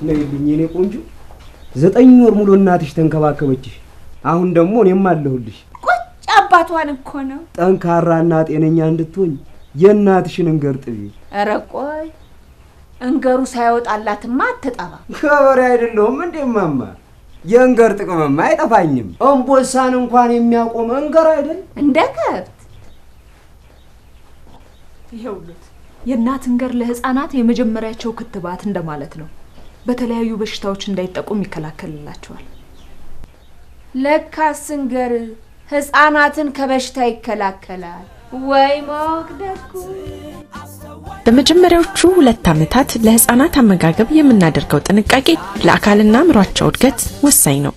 ነይልኝ የኔ ቆንጆ። 9 ወር ሙሉ እናትሽ ተንከባከበችሽ። አሁን ደግሞ እኔም አለሁልሽ። ቁጭ አባቷን እኮ ነው። ጠንካራና ጤነኛ እንድትሆኝ የእናትሽን እንገር ጥቢ። ኧረ ቆይ እንገሩ ሳይወጣላትማ አትጠባ። ገበሬ አይደለሁም እንዴ ማማ? የእንገር ጥቅምማ አይጠፋኝም። እምቦሳን እንኳን የሚያቆም እንገር አይደል እንደ ከብት። ይኸውልዎት የእናት እንገር ለህፃናት የመጀመሪያቸው ክትባት እንደማለት ነው። በተለያዩ በሽታዎች እንዳይጠቁም ይከላከልላቸዋል። ለካስ እንገር ህፃናትን ከበሽታ ይከላከላል። ወይ ማወቅ ደጉ። በመጀመሪያዎቹ 2 ዓመታት ለህፃናት አመጋገብ የምናደርገው ጥንቃቄ ለአካልና አእምሯቸው እድገት ወሳኝ ነው።